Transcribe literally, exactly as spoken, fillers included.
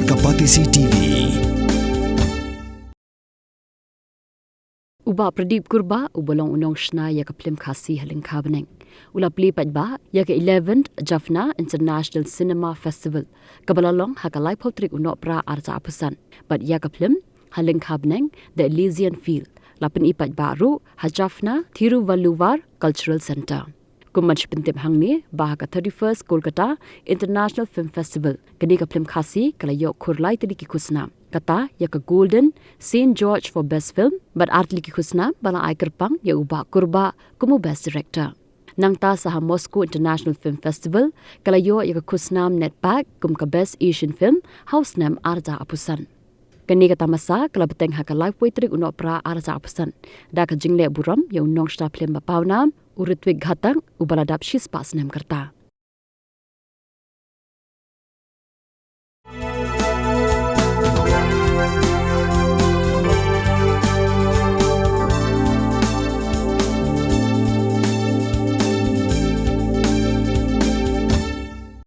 Ka Batesi T V. U Bah Pradip Kurbah, uba long u nongshna ïa ka phlim Khasi ha Lyngkha Bneng, u la plie paidbah ïa ka eleventh Jaffna International Cinema Festival, kaba la long ha ka laiphew tarik u Nohprah arhajar arphew san, bad ïa ka phlim ha Lyngkha Bneng, The Elysian Field, la pyni paidbah ruh ha Jaffna Thiruvalluvar Cultural Centre. Kum ban shu pyntip hangne ba ha ka thirty-first Kolkata International Film Festival, kane ka phlim Khasi ka la ïoh khur lai tylli ki khusnam. Kata ïa ka Golden Saint George for Best Film, bad ar tylli ki khusnam ba la ai kyrpang ïa u Bah Kurbah kum u Best Director. Nangta sa ha Moscow International Film Festival, ka la ïoh ïa ka khusnam Netpak kum ka Best Asian Film ha u snem arhajar arphew san. Kane ka tamasa ka la bteng ha ka laiphew tarik u Nohprah arhajar arphew san, da ka jingleh burom ïa u nongshna phlim ba pawnam, u Ritwik Ghatak, uba la dap shispah snem ka rta.